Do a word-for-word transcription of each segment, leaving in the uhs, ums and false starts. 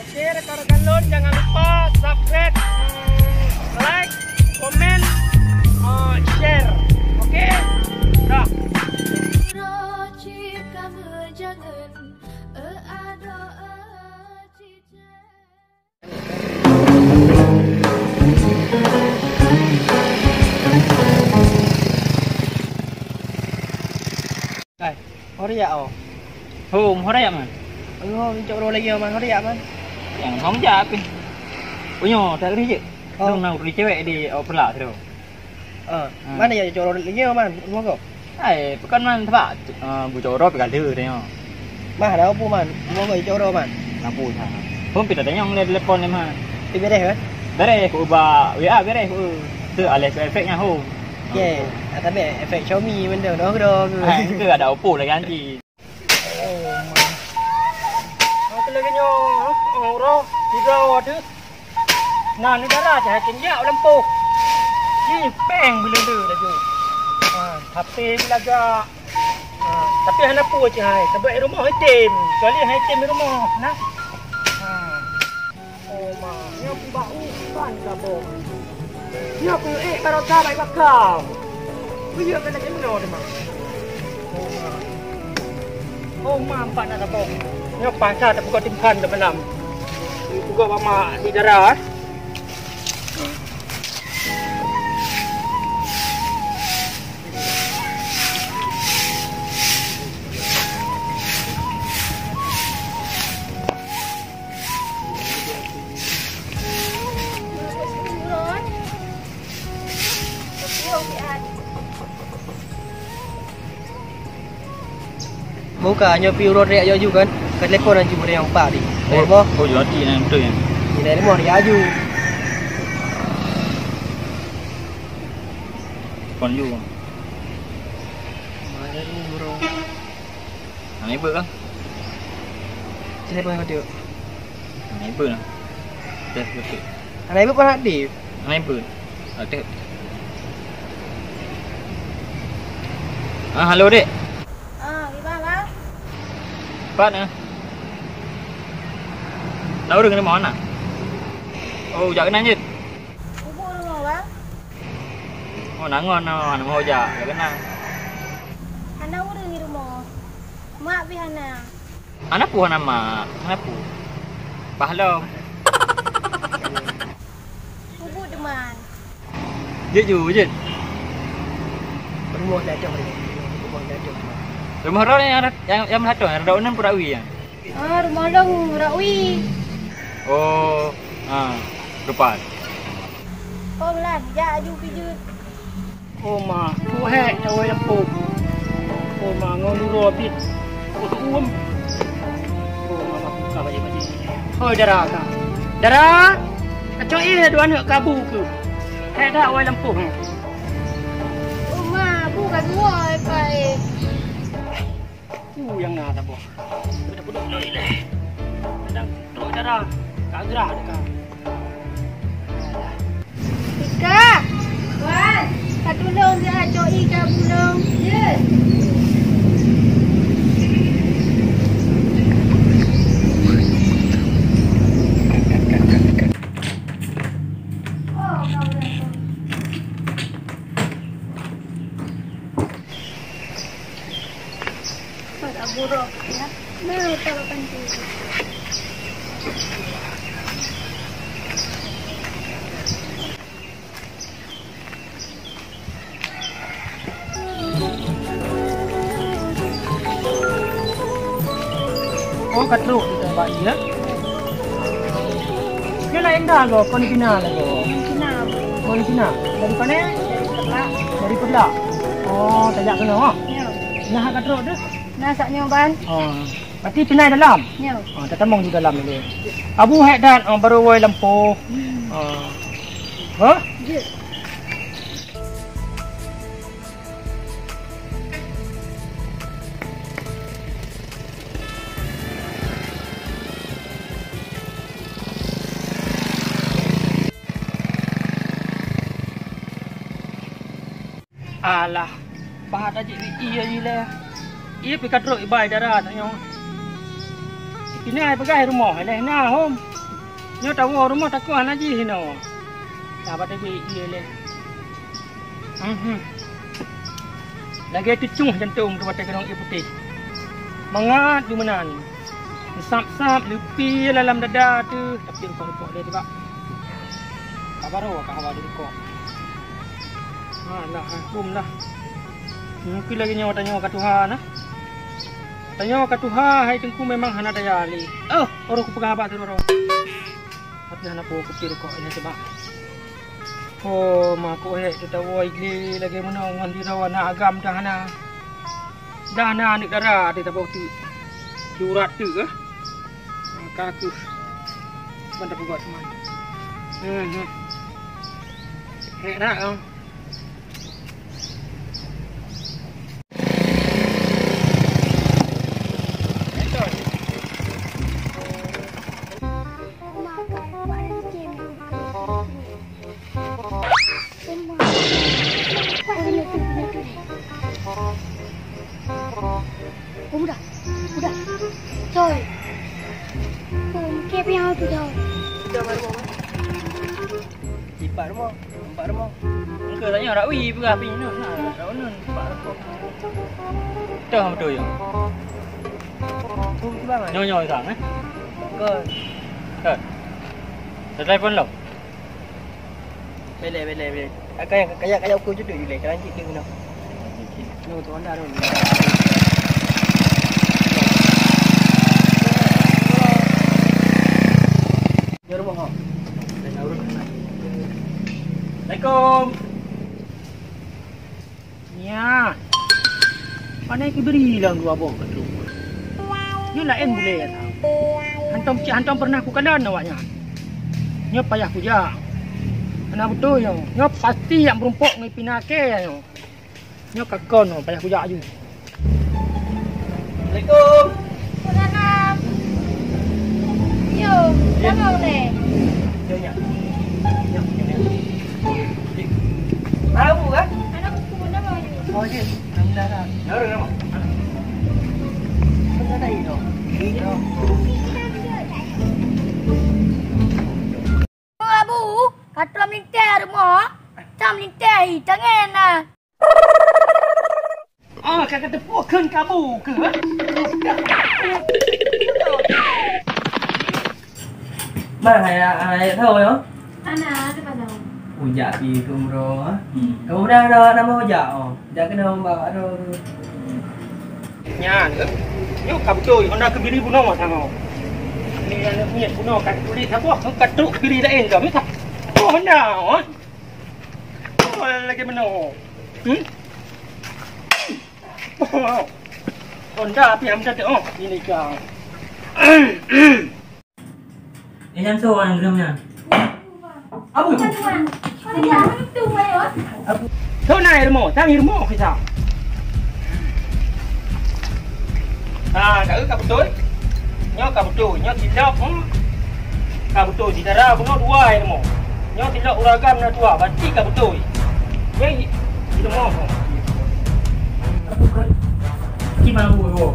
Oke, rekan-rekan lôn, jangan lupa subscribe, mm, like, komen, eh, share. Oke? Dah. Hai, ho raya oh. Ho, ho raya man. Ho, cok ro lagi man, ho raya man. Yang hom ja pih. Punyo, tak kena je. Oh. Dong nang ri cewek di, oh, pula tu. Ah, mana ya cok ro lagi man? Rumoh ko? Hai, bukan man sebab, ah, bu cok ro pih kali tu. Mah dah apa man? Rumoh ko cok ro man. Lampu sa. Hom pih tanyong le telepon le man. Ti beres kan? Beres ku ba W A beres ku. Tu alai efek nya ho. Ye, tapi efek Xiaomi benda dah dah. Hai, ke ada Oppo lagi nanti. Oh, ma. Aku lagi nyoh, oh, roh, tiga tu. Nah, ni darah cahaya tinjak lampu. Ni peng bila tu laju. Ha, H P bila gak. Ha, tapi hana pu cahaya. Sebab di rumah hitam. Kecuali hitam di rumah. Nah. Ha. Oh, ma, nyoe bak uban saboh. Nyoe keuneuk ék baroesa bak bakam. Buyeu keuneuk ék meunoe teuma. Oh, ma. Oh, ma, empat na saboh. Nyoe pasai tapeugot timphan teumalam. Peugot bak mak di dara, eh. Buka nyoe pi uroe riak yoh ju kan? Ka telepon laju beureung pak di. Oh, boh. Oh, jadi nang betul ya. Ini lima riak ju. Kon ju. Mana ni bro? Aneuk ibu kah? Sini pun kau tengok. Aneuk ibu lah. Dah betul. Aneuk ibu pun aktif. Aneuk ibu. Aktif. Ah, halo dek. Ah, gimana bang? Pat eh. Nak ureueng di mana? Oh, jak keunan jeuet. Ibu rumah bang. Oh, nangon no, nama hoja, ya kena. Hana ureueng di rumoh. Mak pih hana. Hana pu hana mak, hana pu. Pahlom. Ubuk deman. Jeuet ju, jeuet. Rumoh dah jauh ni. Rumoh dah jauh. Rumoh roh ni yang, yang, yang meulato, yang roda uneun pura wi ya. Ah, rumoh lôn Rawi. Oh, ah, depan. Kong lan, jak aju pijut. Oh ma, tu hek cawe lampu. Oh ma, ngon uroe pih. Oh, tu uem. Oh ma, buka bajik-bajik. Hoi dara ka. Dara, kacok ie dua aneuk kabu ke. Hek dak wai lampu. Oh ma, bu ka dua ai pai. Ku nyang na saboh. Kita peuduek lôn ilèe. Kadang trok dara, ka grah dekat. Ika! Wan! Ka tulông siat cok ie ka bulông. Jeuet! Oh, ka ulèe. Pada buruk ya. Nah, taruh kan tu. Oh, ka trok kita bak ie. Dia lain dah go, kon Cina lah go. Cina. Kon Cina. Dari mana? Dari Peureulak. Dari Peureulak. Oh, tajak keunoe, ha? Ya. Nah, ka trok tu. Nah, sak nyoe ban. Oh. Berarti pinai dalam? Ya. Oh, tatamong di dalam ni. Abu hek dan, oh, baru woi lampu. Hmm. Oh. Hah? Ya. Alah, pahat tajik di ie jih lé. Ie pih ka trok ibai dara tanyoe. Ina peugah rumoh leh na hom. Nyoe tawoe rumoh takot hana jih inoe. Sabat lagi ie leh. Mhm. Lagèe teucôh jantông teuh watèe keunong ie putéh. Mangat geuh meunan. Sab-sab leupie lam dada teuh, tapi rukok-rukok lé teuh bak. Ka barô ka hawa di rukok. Alah, hukôm lah. Mungkin lagèe nyoe tanyoe ka tuha nah. Tanyoe ka tuha hai Teungku memang hana daya lé. Oh, ôh kupeugah haba sidroe. Tapi hana peue kupi rukok nyan teuh bak. Oh, ma ku hék teuh tawoe lé lagèe meunoe ngon sidroe na agam dah hana. Dah na aneuk dara teuh taboh teuk. Di urat teuk, eh. Maka kheueh ban tapeugot teuma. Hmm, hmm. Hék that, oh. Oh, udah. Udah. Coy. Oh, kayak apa yang aku tahu? Empat rumah. Empat rumah. Engkau tanya rak wi, berapa ni? Nah, rak nun, empat rumah. Dah betul ya. Oh, itu banget. Nyonya orang, eh? Kau. Kau. Dah telepon lo? Beleh, beleh, beleh. Kaya, kaya, kaya ukur juduk je leh. Kalau cik tu guna. Nyoe tu anda tu. Di rumah, ha? Assalamualaikum. Nyan. Pandai keu bri lam dua boh keudroe. Nyoe laén bulèe nyang hántom cit hántom peureunah kukalon awaknyan. Nyoe payah kujak. Hana beutôi nyoe. Nyoe pasti nyang meurumpok ngon pina kèe nyoe. Nyoe ka kon nyoe payah kujak aju. Assalamualaikum. Waalaikumsalam. Yo, sama boleh. Yo, nyak. Nyak, nyak, nyak. Tahu kan? Anak aku pun nama ni. Oh, je. Alhamdulillah. Nama, nama? Betul tak itu? Itu. Oh, Abu, ka trok meulintèe rumoh, ka meulintèe hi tangen na. Ah, ka kateupeue kheun kabu keuh, eh? Ma, hai, hai, hai, tahu, ya? Ana, ada pada. Ujak pi ke umroh, ah. Hmm. Kamu dah ada nama ujak, oh. Jak keunoe bak droe tu. Nyan, eh. Nyoe ka beutôi, Honda keu biri bunoe tangoe. Ni aneuk miet bunoe ka tuléh saboh, ka trok keu biri laén ka, mita. Oh, Honda, oh. Oh, lagèe meunoe. Hmm? Oh. Honda pih ham teuh, oh, ini ka. Eh, nyan soe nyang geureuem nyan? Abu. Abu. Soe na i rumoh? Sang i rumoh kisah. Ah, ka, ka beutôi. Nyoe ka beutôi. Nyoe silop, hmm. Ka beutôi. Di dara bunoe dua i rumoh. Nyoe silop uragam na dua. Berarti ka beutôi. Nyoe i, i rumoh. Kiban bu.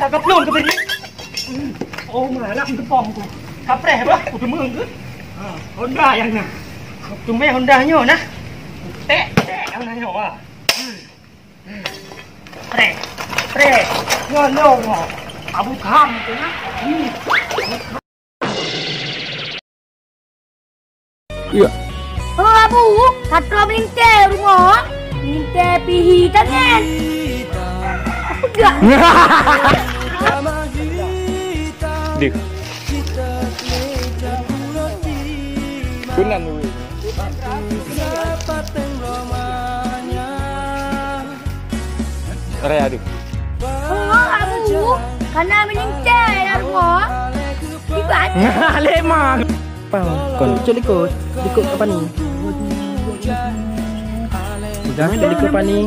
Ka kaplong keu bini. Oh, malap teupông ku. Kapreh bah, ku deungoe keuh. Ha, Honda nyang na. Teumé Honda nyoe nah. Tek, tek, Honda nyoe, ha. Preh, preh. Nyoe, nyoe, nyoe. Abu Kham tu nah. Hmm. Iya. Oh, Abu, ka trok meulintèe rumoh. Meulintèe pih hi tangen. Peugah. Deh. Benar, weh. Raya deh. Oh, Abu, kana meulintèe lam rumoh. Iban. Lema. Pang, kon cok likot, likot ka pani. Udah cok likot pani.